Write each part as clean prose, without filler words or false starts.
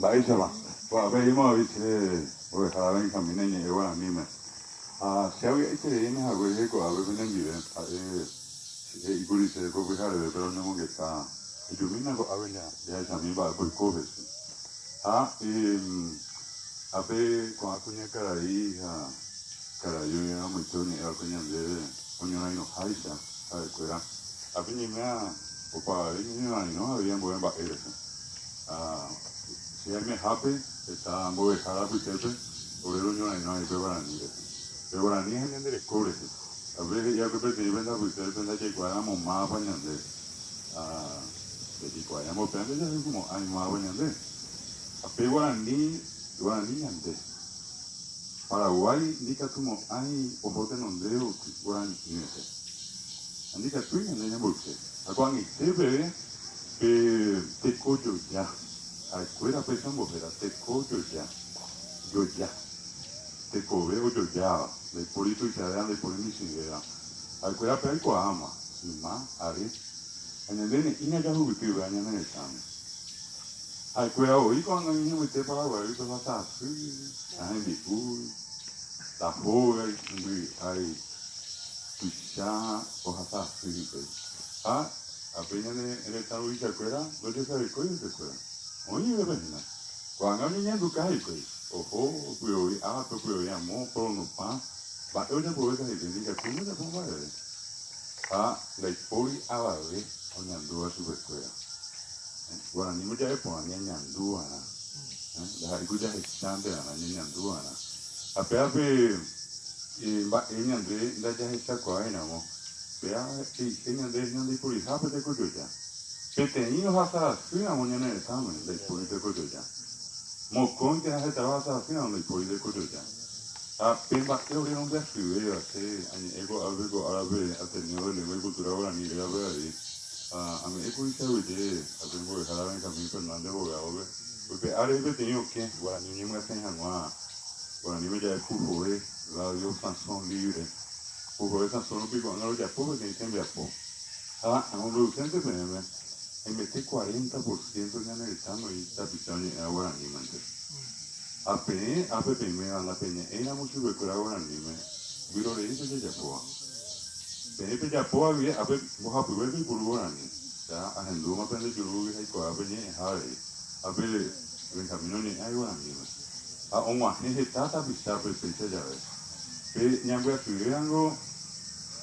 Mba'éichapa. Ko'ápe he'íma voi che mbo'ehára Benjamín ñe'ẽ guaraníme. Ha che avy'aitereíne hague rehe ko'ápe penendive. Ha'e he'íkuri chéve ko pyhareve péro oñomongeta ejumína ko'ápe jahechami mba'épa oiko hese. Ha ápe ko'ã kuñakarai ha karai oĩramoite oñe'ẽva'ekue ñandéve oñorairõháicha ha'ekuéra. Ápe ñaiméva opavave ñañorairõ avei ambue mba'e rehe. Ha che aimehápe heta mbo'ehára apytépe ore roñorairõ avei pe guarani rehe. Pe guarani ha ñande reko rehe. Ápe he'i'akue peteĩ pende apytépe ndajaikuaáramo mávapa ñande. Ha jaikuaáramo upéva ndajahayhumo'ãi mávapa ñande. Ha pe guarani, guarani ñande. Paraguái ndikatumo'ãi oho tenonde guarani'ỹ rehe. Ha ndikatúi ñande ñamboyke. Ha ko'ag̃aite peve pe tekojoja, ha'ekuéra péicha ombohéra, tekojoja, joja, tekove ojojáva, ndaipóri tuichavéva, ndaipóri michĩvéva. Ha'ekuéra pe aikuaáma, yma, are, ha ñande ne'ĩra jahupyty upéva ñane retãme. Ha'ekuéra voi ko'ág̃a oñemoite Paraguaýpe ohasa asy, nahembi'úi, ndahógai, hemby'ái, tuicha ohasa asy hikuái. Ha ápe ñane retã ruvichakuéra ndojesarekói hesekuéra. Oĩ upépe hína. Ko'ág̃a oñeñanduka hikuái, oho, opy'oi ápe, opy'oi amo, oporonupã, mba'e ojapovéta hikuái, ndikatúi ojapo mba'eve. Ha ndaipóri avave oñandúva chupekuéra. Guaraníme ja'e porã ñañandu va'erã. Ndaha'éi ku jahechánte va'erã, ñañandu va'erã. Ha péva pe mba'e ñande ndajahechakuaái ramo, péva he'ise ñande ñandeiporiha pe tekojoja. Peteĩ ohasa asy ramo ñane retãme ndaipóri tekojoja. Mokõi térã hetave ohasa asy ramo ndaipóri tekojoja. Ha pe mba'e ore rombyasyvéva, che añe'ẽ ko'ápe ko árape Ateneo de Lengua y Cultura Guarani rérape avei. Ha ame'ẽkuri che aguyje ape mbo'ehára Benjamín Fernández Bogado-pe, oipe'a rei peteĩ okẽ guarani oñemyasãi hag̃ua guaraníme ja'e Puhoe Radio Sãso Libre. Puhoe Sãso rupi ko'ág̃a rojapo peteĩ tembiapo. Ha amombe'usénte peẽme, haimete cuarenta por ciento ñane retãme oĩ tapicha oñe'ẽva guaranímente. Ha peẽ ápe peiméva ndapeñe'ẽiramo chupekuéra guaraníme, vyrorei pejejapóva. Peẽ pejapóva guive ápe mbohapyve peipuru guarani. Che ahendúma pende jurúgui jaikuaa peñe'ẽha avei. Ápe Benjamín oñe'ẽ guaraníme. Ha og̃uahẽ heta tapichápe péicha jave. Pe ñambyasyvévango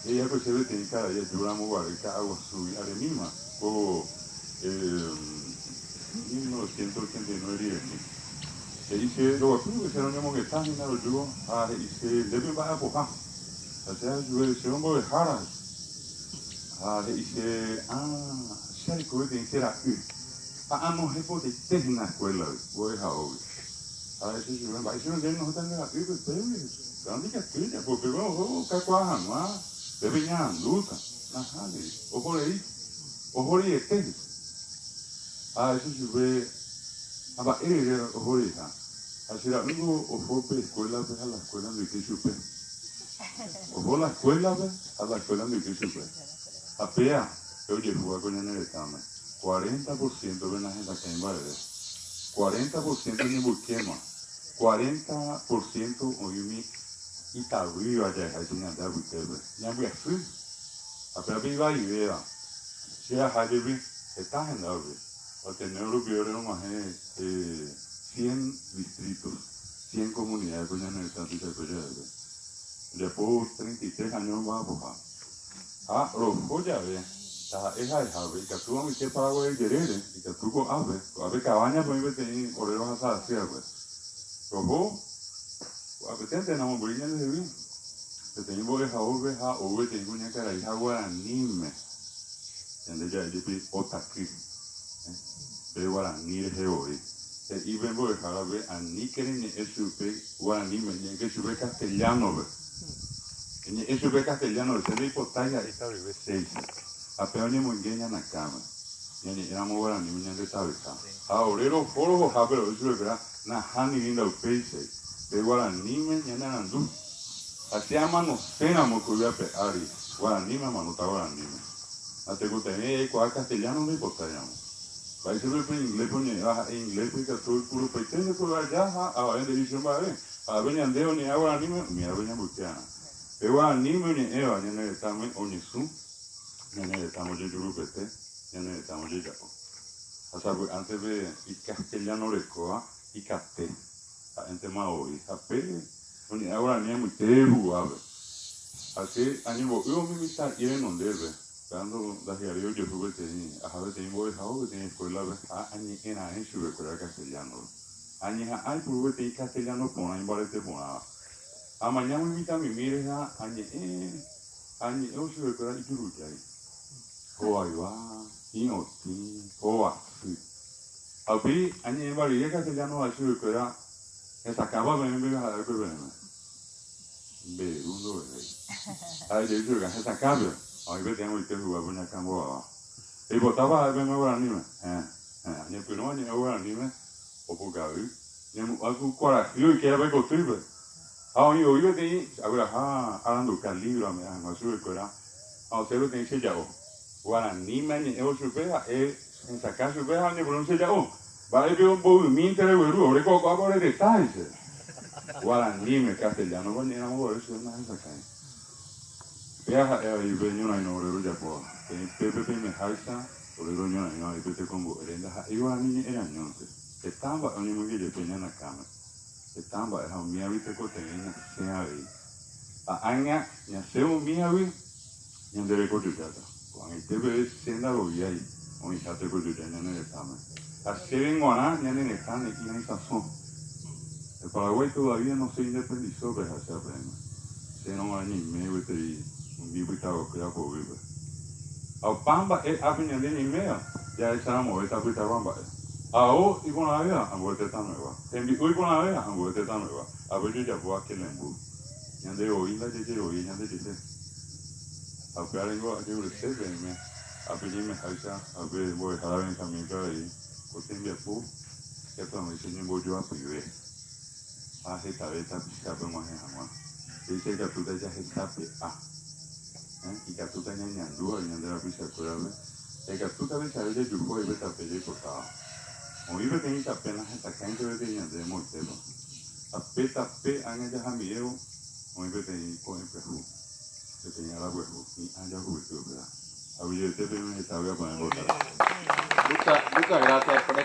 he'i'akue chéve peteĩ karai ajúramo guare Ka'aguasúgui aremíma ko 1989 riremi. He'i che roguapy che roñomongeta hína rojúvo ha he'i che ndépe mba'apoha. Ha che ajuve che rombo'ehára ha he'i che ah che areko peteĩ che ra'y ha anohẽ potaite hína escuélagui, mbo'ehaógui. Ha he'i che chupe mba'éicha nde renohẽta nde ra'ýpe upégui? Péva ndikatúi japo upéva oho okakuaa hag̃ua pépe iñarandúta. Nahániri, oho rei, oho reiete he'i. Ha he'i che chupe ha mba'e rire oho reiha. Ha che ra'ýngo oho pe escuélape ha la escuela ndoikéi chupe. Oho la escuélape ha la escuela ndoikéi chupe. Ha péa pe ojehúva ko ñane retãme. Cuarenta por ciento-pe nahesakãi mba'eve. Cuarenta por ciento oñemboykéma. Cuarenta por ciento oĩ umi itavýva ja'eháicha ñande apytépe. Ñambyasy. Ha péa pe ivaivéva. Che aha jepi heta hendápe. Ateneo rupi ore rog̃uahẽ cien distritos, cien comunidades ko ñane retã tuichakue javeve. Ojapo 33 año romba'apoha. Ha roho jave, taha'e ha'ehápe, ikatu amoite Paraguay jerére, ikatu ko'ápe, ko'ápe Cabaña-pe oĩ peteĩ ore rohasa asy va'ekue. Roho ko'apeténte namombyry ñandehegui, peteĩ mbo'ehaópe ha ou peteĩ kuñakarai ha guaraníme. Ñande ja'e jepi otaky pe guarani rehe voi. He'i pe mbo'ehárape aníke reñe'ẽ chupe guaraníme, eñe'ẽke chupe castellano-pe. Eñe'ẽ chupe castellano-pe, che ndaipotái ha'e itavyve chéicha. Ha péva oñemoinge ñane akãme, ñañe'ẽramo guaraníme ñande tavyha. Ha ore roho rohohápe ro'e chupekuéra nahániri ndaupéichai, pe guaraníme ñane arandu. Ha che amanoséramo ko yvy ape ári, guaraníme amanóta guaraníme. Ha tekotevẽ aikuaa castellano ndaipotáiramo. Mba'éichapa pe inglépe oñe'ẽva ha'e inglépe ikatu oipurupaite hekove aja ha avave nde'íri chupe mba'eve. Ha ave ñande oñe'ẽva guaraníme, umi árape ñamboyke'arã. Pe guaraníme oñe'ẽva ñane retãme oñesũ, ñane retãme ojejurupete, ñane retãme ojeja'o. Ha sapy'ánte pe icastellano rekóva ikate, ha'éntema voi. Ha pe oñe'ẽva guarani amoite huguápe. Ha che añembo'y umi mitã'i renondépe, péva ndahi'aréi ojehu peteĩ, aha peteĩ mbo'ehao, peteĩ escuela-pe ha añe'ẽ raẽ chupekuéra castellano-pe. Añeha'ã aipuru peteĩ castellano porã imbarete porãva. Amaña umi mitãmimi rehe ha añe'ẽ ha añe'ẽvo chupekuéra ijurujái. Hovayva, hi'otĩ, hovasy. Ha upéi añe'ẽmba rire castellano vai chupekuéra hesakãpa peẽme pe ha'éva'ekue peẽme. Mberu ndovevéi. Ha'e jey chupe, hesakãpe, oĩ peteĩ amoite huguápe oñakãmbovava. Peipotápa ha'e peẽme guaraníme? Héẽ, héẽ. Añepyrũ añe'ẽ guaraníme, opukavy, ñemu'ã ku kuarahy oikéva pe kotýpe. Ha oĩ voi peteĩ agueraha aranduka lívro ame'ẽ hag̃ua chupekuéra ha osẽ peteĩ cheja'o. Guaraníme añe'ẽvo chupe ha'e hesakã chupe ha oñepyrũ cheja'o. Mba'épe ombovymínte regueru, ore ko'ápe ore retã he'ise. Guaraníme, castellano-pe oñe'ẽramo guare chupe nahesakãi. Péa ha'e avei pe ñorairõ ore rojapóva. Peẽ pépe peimeháicha ore roñorairõ avei pe tekombo'ére ndaha'éi guarani ñe'ẽ rañónte. Heta mba'e oñemoinge jepe ñane akãme. Heta mba'e ha umíagui tekotevẽ ñasẽ avei. Ha ág̃a ñasẽ umíagui ñande rekojojáta. Ko'ag̃aite peve che ndaroviái oĩha tekojoja ñane retãme. Ha chéve g̃uarã ñane retã ne'ĩra isãso. El Paraguay todavía no se independizó pehacha peẽme. Chérõ g̃uarã ñaime gueteri umi pytaguakuéra poguýpe. Ha opa mba'e ápe ñande ñaiméva, jahecharamovéta pytagua mba'e. Ao iporãvéva ambue tetãmegua, tembi'u iporãvéva ambue tetãmegua, ápe ojejapóva kelembu. Ñande voi ndajajeroviái ñandejehe. Ha upéva ningo ajerurese peẽme, ápe ñaimeháicha, ápe mbo'ehára Benjamín-pe avei, ko tembiapo ikatu hag̃uáicha oñembojoapyve ha hetave tapichápe og̃uahẽ hag̃ua. Péicha ikatúta jahesape'a, ikatúta ñañandu avei ñande rapichakuérape ha ikatúta peichave jajuhu avei pe tape jaipotáva. Oĩ peteĩ tape nahesakãinte peteĩ ñande moitépa. Ha pe tape ág̃a jahamiévo oĩ peteĩ ko'ẽ pyahu, peteĩ ára pyahu, hi'ã jahupyty upéva. Aguyjevete peẽme hetave apavẽ mbo'ehára. Muchas, muchas gracias por.